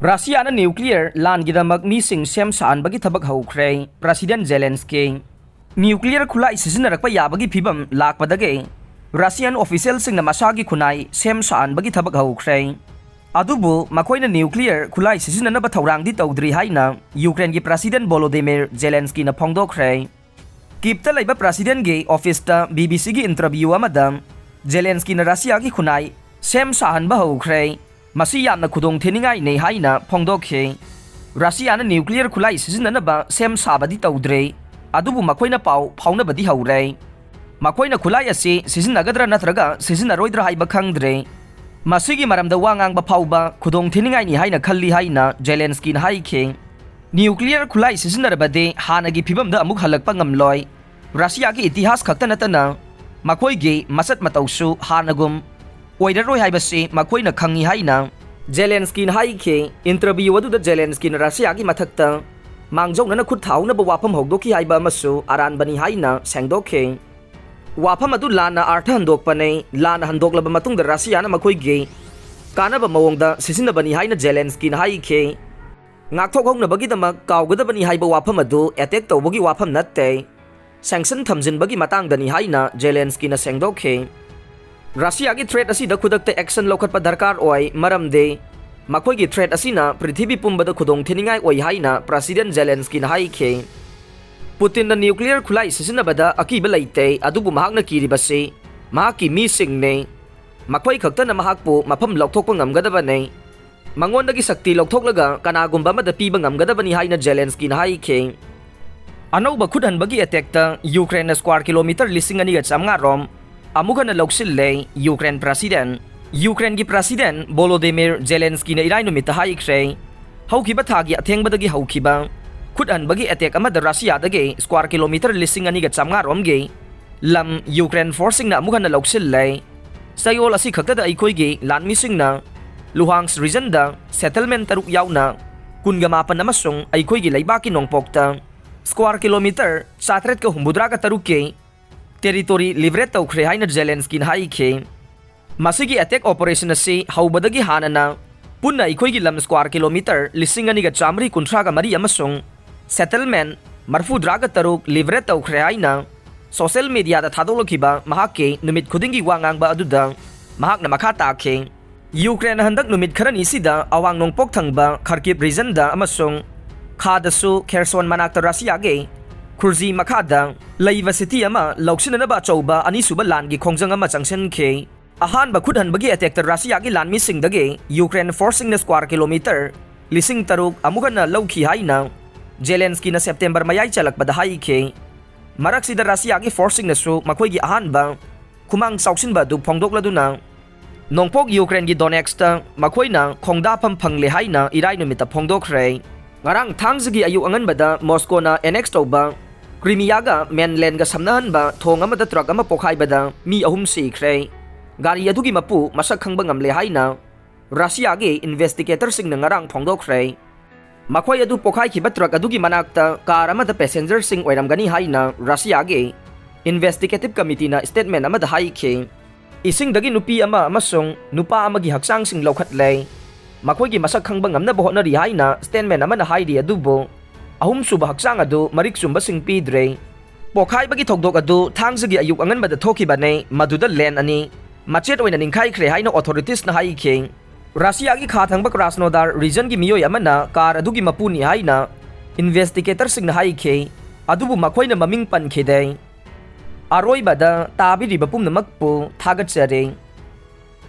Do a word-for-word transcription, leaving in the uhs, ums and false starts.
ꯔꯁꯤꯌꯥꯅ nuclear ꯂꯥꯟꯒꯤꯗꯃꯛ ꯃꯤꯁꯤꯡ ꯁꯦꯝ ꯁꯥꯍꯟꯕꯒꯤ ꯊꯕꯛ ꯍꯧꯈ꯭ꯔꯦ꯫ ꯄ꯭ꯔꯁꯤꯗꯦꯟ ꯖꯦꯂꯦꯟꯁꯀꯤ ꯅ꯭ꯌꯨꯀ꯭ꯂꯤꯌꯔ ꯈꯨꯠꯂꯥꯏ ꯁꯤꯖꯤꯟꯅꯔꯛꯄ ꯌꯥꯕꯒꯤ ꯐꯤꯕꯝ ꯂꯥꯛꯄꯗꯒꯤ ꯔꯁꯤꯌꯥꯟ ꯑꯣꯐꯤꯁꯤꯌꯦꯜꯁꯤꯡꯅ ꯃꯁꯥꯒꯤ ꯈꯨꯟꯅꯥꯏ ꯁꯦꯝ ꯁꯥꯍꯟꯕꯒꯤ ꯊꯕꯛ ꯍꯧꯈ꯭ꯔꯦ꯫ ꯑꯗꯨꯕꯨ ꯃꯈꯣꯏꯅ ꯅ꯭ꯌꯨꯀ꯭ꯂꯤꯌꯔ ꯈꯨꯠꯂꯥꯏ ꯁꯤꯖꯤꯟꯅꯅꯕ ꯊꯧꯔꯥꯡꯗꯤ ꯇꯧꯗ꯭ꯔꯤ ꯍꯥꯏꯅ ꯌꯨꯀ꯭ꯔꯦꯟꯒꯤ ꯄ꯭ꯔꯁꯤꯗꯦꯟ ꯚꯣꯂꯣꯗꯤꯃꯤꯔ ꯖꯦꯂꯦꯟꯁꯀꯤꯅ ꯐꯣꯡꯗꯣꯛꯈ꯭ꯔꯦ꯫ ꯀꯤꯞꯇ ꯂꯩꯕ ꯄ꯭ꯔꯁꯤꯗꯦꯟꯒꯤ ꯑꯣꯐꯤꯁꯇ ꯕꯤ ꯕꯤ ꯁꯤꯒꯤ ꯏꯟꯇꯔꯚ꯭ꯌꯨ ꯑꯃꯗ ꯖꯦꯂꯦꯟꯁꯀꯤꯅ ꯔꯁꯤꯌꯥꯒꯤ ꯈꯨꯟꯅꯥꯏ ꯁꯦꯝ ꯁꯥꯍꯟꯕ ꯍꯧꯈ꯭ꯔꯦ, ꯃꯁꯤ ꯌꯥꯝꯅ ꯈꯨꯗꯣꯡꯊꯤꯅꯤꯡꯉꯥꯏꯅꯤ ꯍꯥꯏꯅ ꯐꯣꯡꯗꯣꯛꯈꯤ꯫ ꯔꯁꯤꯌꯥꯅ ꯅ꯭ꯌꯨꯀ꯭ꯂꯤꯌꯔ ꯈꯨꯠꯂꯥꯏ ꯁꯤꯖꯤꯟꯅꯅꯕ ꯁꯦꯝ ꯁꯥꯕꯗꯤ ꯇꯧꯗ꯭ꯔꯤ, ꯑꯗꯨꯕꯨ ꯃꯈꯣꯏꯅ ꯄꯥꯎ ꯐꯥꯎꯅꯕꯗꯤ ꯍꯧꯔꯦ꯫ ꯃꯈꯣꯏꯅ ꯈꯨꯠꯂꯥꯏ ꯑꯁꯤ ꯁꯤꯖꯤꯟꯅꯒꯗ꯭ꯔꯥ ꯅꯠꯇ꯭ꯔꯒ ꯁꯤꯖꯤꯟꯅꯔꯣꯏꯗ꯭ꯔꯥ ꯍꯥꯏꯕ ꯈꯪꯗ꯭ꯔꯦ꯫ ꯃꯁꯤꯒꯤ ꯃꯔꯝꯗ ꯋꯥ ꯉꯥꯡꯕ ꯐꯥꯎꯕ ꯈꯨꯗꯣꯡꯊꯤꯅꯤꯡꯉꯥꯏꯅꯤ ꯍꯥꯏꯅ ꯈꯜꯂꯤ ꯍꯥꯏꯅ ꯖꯦꯂꯦꯟꯁꯀꯤꯅ ꯍꯥꯏꯈꯤ꯫ ꯅ꯭ꯌꯨꯀ꯭ꯂꯤꯌꯔ ꯈꯨꯠꯂꯥꯏ ꯁꯤꯖꯤꯟꯅꯔꯕꯗꯤ ꯍꯥꯟꯅꯒꯤ ꯐꯤꯕꯝꯗ ꯑꯃꯨꯛ ꯍꯜꯂꯛꯄ ꯉꯝꯂꯣꯏ꯫ ꯔꯁꯤꯌꯥꯒꯤ ꯏꯇꯤꯍꯥꯁ ꯈꯛꯇ ꯅꯠꯇꯅ ꯃꯈꯣꯏꯒꯤ ꯃꯁꯛ ꯃꯇꯧꯁꯨ ꯍꯥꯟꯅꯒꯨꯝ ꯑꯣꯏꯔꯔꯣꯏ ꯍꯥꯏꯕꯁꯤ ꯃꯈꯣꯏꯅ ꯈꯪꯏ ꯍꯥꯏꯅ ꯖꯦꯂꯦꯟꯁꯀꯤꯅ ꯍꯥꯏꯈꯤ꯫ ꯏꯟꯇꯔꯚ꯭ꯌꯨ ꯑꯗꯨꯗ ꯖꯦꯂꯦꯟꯁꯀꯤꯅ ꯔꯁꯤꯌꯥꯒꯤ ꯃꯊꯛꯇ ꯃꯥꯡꯖꯧꯅꯅ ꯈꯨꯠ ꯊꯥꯍꯧꯅꯕ ꯋꯥꯐꯝ ꯍꯧꯗꯣꯛꯈꯤ ꯍꯥꯏꯕ ꯑꯃꯁꯨ ꯑꯔꯥꯟꯕꯅꯤ ꯍꯥꯏꯅ ꯁꯦꯡꯗꯣꯛꯈꯤ꯫ ꯋꯥꯐꯝ ꯑꯗꯨ ꯂꯥꯟꯅ ꯑꯥꯔꯊ ꯍꯟꯗꯣꯛꯄꯅꯤ, ꯂꯥꯟꯅ ꯍꯟꯗꯣꯛꯂꯕ ꯃꯇꯨꯡꯗ ꯔꯁꯤꯌꯥꯅ ꯃꯈꯣꯏꯒꯤ ꯀꯥꯟꯅꯕ ꯃꯑꯣꯡꯗ ꯁꯤꯖꯤꯟꯅꯕꯅꯤ ꯍꯥꯏꯅ ꯖꯦꯂꯦꯟꯁꯀꯤꯅ ꯍꯥꯏꯈꯤ꯫ ꯉꯥꯛꯊꯣꯛꯍꯧꯅꯕꯒꯤꯗꯃꯛ ꯀꯥꯎꯒꯗꯕꯅꯤ ꯍꯥꯏꯕ ꯋꯥꯐꯝ ꯑꯗꯨ ꯑꯦꯇꯦꯛ ꯇꯧꯕꯒꯤ ꯋꯥꯐꯝ ꯅꯠꯇꯦ, ꯁꯦꯡꯁꯟ ꯊꯝꯖꯤꯟꯕꯒꯤ ꯃꯇꯥꯡꯗꯅꯤ ꯍꯥꯏꯅ ꯖꯦꯂꯦꯟꯁꯀꯤꯅ ꯁꯦꯡꯗꯣꯛꯈꯤ꯫ ꯔꯁꯤꯌꯥꯒꯤ ꯊ꯭ꯔꯦꯠ ꯑꯁꯤꯗ ꯈꯨꯗꯛꯇ ꯑꯦꯛꯁꯟ ꯂꯧꯈꯠꯄ ꯗꯔꯀꯥꯔ ꯑꯣꯏ, ꯃꯔꯝꯗꯤ ꯃꯈꯣꯏꯒꯤ ꯊ꯭ꯔꯦꯠ ꯑꯁꯤꯅ ꯄ꯭ꯔꯤꯊꯤꯕꯤ ꯄꯨꯝꯕꯗ ꯈꯨꯗꯣꯡꯊꯤꯅꯤꯡꯉꯥꯏ ꯑꯣꯏ ꯍꯥꯏꯅ ꯄ꯭ꯔꯁꯤꯗꯦꯟ ꯖꯦꯂꯦꯟꯁꯀꯤꯅ ꯍꯥꯏꯈꯤ꯫ ꯄꯨꯇꯤꯟꯅ ꯅ꯭ꯌꯨꯀ꯭ꯂꯤꯌꯔ ꯈꯨꯠꯂꯥꯏ ꯁꯤꯖꯤꯟꯅꯕꯗ ꯑꯀꯤꯕ ꯂꯩꯇꯦ, ꯑꯗꯨꯕꯨ ꯃꯍꯥꯛꯅ ꯀꯤꯔꯤꯕꯁꯤ ꯃꯍꯥꯛꯀꯤ ꯃꯤꯁꯤꯡꯅꯤ꯫ ꯃꯈꯣꯏ ꯈꯛꯇꯅ ꯃꯍꯥꯛꯄꯨ ꯃꯐꯝ ꯂꯧꯊꯣꯛꯄ ꯉꯝꯒꯗꯕꯅꯤ꯫ ꯃꯉꯣꯟꯗꯒꯤ ꯁꯛꯇꯤ ꯂꯧꯊꯣꯛꯂꯒ ꯀꯅꯥꯒꯨꯝꯕ ꯑꯃꯗ ꯄꯤꯕ ꯉꯝꯒꯗꯕꯅꯤ ꯍꯥꯏꯅ ꯖꯦꯂꯦꯟꯁꯀꯤꯅ ꯍꯥꯏꯈꯤ꯫ ꯑꯅꯧꯕ ꯈꯨꯠꯍꯟꯕꯒꯤ ꯑꯦꯇꯦꯛꯇ ꯌꯨꯀ꯭ꯔꯦꯟꯅ ꯁ꯭ꯀ꯭ꯋꯥꯔ ꯀꯤꯂꯣꯃꯤꯇꯔ ꯂꯤꯁꯤꯡ ꯑꯅꯤꯒ ꯆꯥꯝꯃꯉꯥ ꯔꯣꯝ ꯑꯃꯨꯛ ꯍꯟꯅ ꯂꯧꯁꯤꯜꯂꯦ꯫ ꯌꯨꯀ꯭ꯔꯦꯟ ꯄ꯭ꯔꯁꯤꯗꯦꯟ, ꯌꯨꯀ꯭ꯔꯦꯟꯒꯤ ꯄ꯭ꯔꯁꯤꯗꯦꯟ ꯚꯣꯂꯣꯗꯤꯃꯤꯔ ꯖꯦꯂꯦꯟꯁꯀꯤꯅ ꯏꯔꯥꯏ ꯅꯨꯃꯤꯠꯇ ꯍꯥꯏꯈ꯭ꯔꯦ, ꯍꯧꯈꯤꯕ ꯊꯥꯒꯤ ꯑꯊꯦꯡꯕꯗꯒꯤ ꯍꯧꯈꯤꯕ ꯈꯨꯠꯍꯟꯕꯒꯤ ꯑꯦꯇꯦꯛ ꯑꯃꯗ ꯔꯁꯤꯌꯥꯗꯒꯤ ꯁ꯭ꯀ꯭ꯋꯥꯔ ꯀꯤꯂꯣꯃꯤꯇꯔ ꯂꯤꯁꯤꯡ ꯑꯅꯤꯒ ꯆꯥꯝꯃꯉꯥ ꯔꯣꯝꯒꯤ ꯂꯝ ꯌꯨꯀ꯭ꯔꯦꯟ ꯐꯣꯔꯁꯁꯤꯡꯅ ꯑꯃꯨꯛ ꯍꯟꯅ ꯂꯧꯁꯤꯜꯂꯦ꯫ ꯆꯌꯣꯜ ꯑꯁꯤ ꯈꯛꯇꯗ ꯑꯩꯈꯣꯏꯒꯤ ꯂꯥꯟꯃꯤꯁꯤꯡꯅ ꯂꯨꯍꯥꯟꯁ ꯔꯤꯖꯟꯗ ꯁꯦꯇꯜꯃꯦꯟ ꯇꯔꯨꯛ ꯌꯥꯎꯅ ꯀꯨꯟꯒ ꯃꯥꯄꯟ ꯑꯃꯁꯨꯡ ꯑꯩꯈꯣꯏꯒꯤ ꯂꯩꯕꯥꯛꯀꯤ ꯅꯣꯡꯄꯣꯛꯇ ꯁ꯭ꯀ꯭ꯋꯥꯔ ꯀꯤꯂꯣꯃꯤꯇꯔ ꯆꯥꯇ꯭ꯔꯦꯠꯀ ꯍꯨꯝꯐꯨꯇꯔꯥꯒ ꯇꯔꯨꯛꯀꯤ ꯇꯦꯔꯤꯇꯣꯔꯤ ꯂꯤꯕꯔꯦꯠ ꯇꯧꯈ꯭ꯔꯦ ꯍꯥꯏꯅ ꯖꯦꯂꯦꯟꯁꯀꯤꯅ ꯍꯥꯏꯈꯤ꯫ ꯃꯁꯤꯒꯤ ꯑꯦꯇꯦꯛ ꯑꯣꯄꯔꯦꯁꯟ ꯑꯁꯤ ꯍꯧꯕꯗꯒꯤ ꯍꯥꯟꯅꯅ ꯄꯨꯟꯅ ꯑꯩꯈꯣꯏꯒꯤ ꯂꯝ square kilometre ꯂꯤꯁꯤꯡ ꯑꯅꯤꯒ ꯆꯥꯃꯔꯤ ꯀꯨꯟꯊ꯭ꯔꯥꯒ ꯃꯔꯤ ꯑꯃꯁꯨꯡ settlement ꯃꯔꯐꯨꯇꯔꯥꯒ ꯇꯔꯨꯛ liberate ꯇꯧꯈ꯭ꯔꯦ ꯍꯥꯏꯅ social media ꯗ ꯊꯥꯗꯣꯛꯂꯛꯈꯤꯕ ꯃꯍꯥꯛꯀꯤ ꯅꯨꯃꯤꯠ ꯈꯨꯗꯤꯡꯒꯤ ꯋꯥ ꯉꯥꯡꯕ ꯑꯗꯨꯗ ꯃꯍꯥꯛꯅ ꯃꯈꯥ ꯇꯥꯈꯤ꯫ ꯌꯨꯀ꯭ꯔꯦꯟ ꯍꯟꯗꯛ ꯅꯨꯃꯤꯠ ꯈꯔꯅꯤꯁꯤꯗ ꯑꯋꯥꯡ ꯅꯣꯡꯄꯣꯛ ꯊꯪꯕ Kharkiv region ꯗ ꯑꯃꯁꯨꯡ ꯈꯥꯗꯁꯨ Kherson ꯃꯅꯥꯛꯇ ꯔꯁꯤꯌꯥꯒꯤ ꯈꯨꯔꯖꯤ ꯃꯈꯥꯗ ꯂꯩꯕ city ꯑꯃ ꯂꯧꯁꯤꯟꯅꯅꯕ ꯑꯆꯧꯕ ꯑꯅꯤꯁꯨꯕ ꯂꯥꯟꯒꯤ ꯈꯣꯡꯖꯪ ꯑꯃ ꯆꯪꯁꯤꯟꯈꯤ꯫ ꯑꯍꯥꯟꯕ ꯈꯨꯠ ꯍꯟꯕꯒꯤ attack ꯇ ꯔꯁꯤꯌꯥꯒꯤ ꯂꯥꯟꯃꯤꯁꯤꯡꯗꯒꯤ ꯌꯨꯀ꯭ꯔꯦꯟ force ꯁꯤꯡꯅ square kilometre ꯂꯤꯁꯤꯡ ꯇꯔꯨꯛ ꯑꯃꯨꯛ ꯍꯟꯅ ꯂꯧꯈꯤ ꯍꯥꯏꯅ ꯖꯦꯂꯦꯟꯁꯀꯤꯅ September ꯃꯌꯥꯏ ꯆꯜꯂꯛꯄꯗ ꯍꯥꯏꯈꯤ꯫ ꯃꯔꯛꯁꯤꯗ ꯔꯁꯤꯌꯥꯒꯤ force ꯁꯤꯡꯅꯁꯨ ꯃꯈꯣꯏꯒꯤ ꯑꯍꯥꯟꯕ ꯈꯨꯃꯥꯡ ꯆꯥꯎꯁꯤꯟꯕ ꯑꯗꯨ ꯐꯣꯡꯗꯣꯛꯂꯗꯨꯅ ꯅꯣꯡꯄꯣꯛ ꯌꯨꯀ꯭ꯔꯦꯟꯒꯤ Donetsk ꯇ ꯃꯈꯣꯏꯅ ꯈꯣꯡꯗꯥꯐꯝ ꯐꯪꯂꯦ ꯍꯥꯏꯅ ꯏꯔꯥꯏ ꯅꯨꯃꯤꯠꯇ ꯐꯣꯡꯗꯣꯛꯈ꯭ꯔꯦ꯫ ꯉꯔꯥꯡ ꯊꯥꯡꯖꯒꯤ ꯑꯌꯨꯛ ꯑꯉꯟꯕꯗ ꯃꯣꯁꯀꯣꯅ annex ꯇꯧꯕ ꯀ꯭ꯔꯤꯃꯤꯌꯥꯒ mainland ꯒ ꯁꯝꯅꯍꯟꯕ ꯊꯣꯡ ꯑꯃꯗ truck ꯑꯃ ꯄꯣꯈꯥꯏꯕꯗ ꯃꯤ ꯑꯍꯨꯝ ꯁꯤꯈ꯭ꯔꯦ꯫ ꯒꯥꯔꯤ ꯑꯗꯨꯒꯤ ꯃꯄꯨ ꯃꯁꯛ ꯈꯪꯕ ꯉꯝꯂꯦ ꯍꯥꯏꯅ ꯔꯁꯤꯌꯥꯒꯤ investigator ꯁꯤꯡꯅ ꯉꯔꯥꯡ ꯐꯣꯡꯗꯣꯛꯈ꯭ꯔꯦ꯫ ꯃꯈꯣꯏ ꯑꯗꯨ ꯄꯣꯈꯥꯏꯈꯤꯕ truck ꯑꯗꯨꯒꯤ ꯃꯅꯥꯛꯇ car ꯑꯃꯗ passenger ꯁꯤꯡ ꯑꯣꯏꯔꯝꯒꯅꯤ ꯍꯥꯏꯅ ꯔꯁꯤꯌꯥꯒꯤ investigative committee ꯅ statement ꯑꯃꯗ ꯍꯥꯏꯈꯤ꯫ ꯏꯁꯤꯡꯗꯒꯤ ꯅꯨꯄꯤ ꯑꯃ ꯑꯃꯁꯨꯡ ꯅꯨꯄꯥ ꯑꯃꯒꯤ ꯍꯛꯆꯥꯡꯁꯤꯡ ꯂꯧꯈꯠꯂꯦ꯫ ꯃꯈꯣꯏꯒꯤ ꯃꯁꯛ ꯈꯪꯕ ꯉꯝꯅꯕ ꯍꯣꯠꯅꯔꯤ ꯍꯥꯏꯅ statement ꯑꯃꯅ ꯍꯥꯏꯔꯤ, ꯑꯗꯨꯕꯨ ꯑꯍꯨꯝꯁꯨꯕ ꯍꯛꯆꯥꯡ ꯑꯗꯨ ꯃꯔꯤꯛ ꯆꯨꯝꯕꯁꯤꯡ ꯄꯤꯗ꯭ꯔꯦ꯫ ꯄꯣꯈꯥꯏꯕꯒꯤ ꯊꯧꯗꯣꯛ ꯑꯗꯨ ꯊꯥꯡꯖꯒꯤ ꯑꯌꯨꯛ ꯑꯉꯟꯕꯗ ꯊꯣꯛꯈꯤꯕꯅꯦ, ꯃꯗꯨꯗ lane ꯑꯅꯤ ꯃꯆꯦꯠ ꯑꯣꯏꯅ ꯅꯤꯡꯈꯥꯏꯈ꯭ꯔꯦ ꯍꯥꯏꯅ authorities ꯅ ꯍꯥꯏꯈꯤ꯫ ꯔꯁꯤꯌꯥꯒꯤ ꯈꯥ ꯊꯪꯕ Krasnodar region ꯒꯤ ꯃꯤꯑꯣꯏ ꯑꯃꯅ car ꯑꯗꯨꯒꯤ ꯃꯄꯨꯅꯤ ꯍꯥꯏꯅ investigator ꯁꯤꯡꯅ ꯍꯥꯏꯈꯤ, ꯑꯗꯨꯕꯨ ꯃꯈꯣꯏꯅ ꯃꯃꯤꯡ ꯄꯟꯈꯤꯗꯦ꯫ ꯑꯔꯣꯏꯕꯗ ꯇꯥꯕꯤꯔꯤꯕ ꯄꯨꯝꯅꯃꯛꯄꯨ ꯊꯥꯒꯠꯆꯔꯤ꯫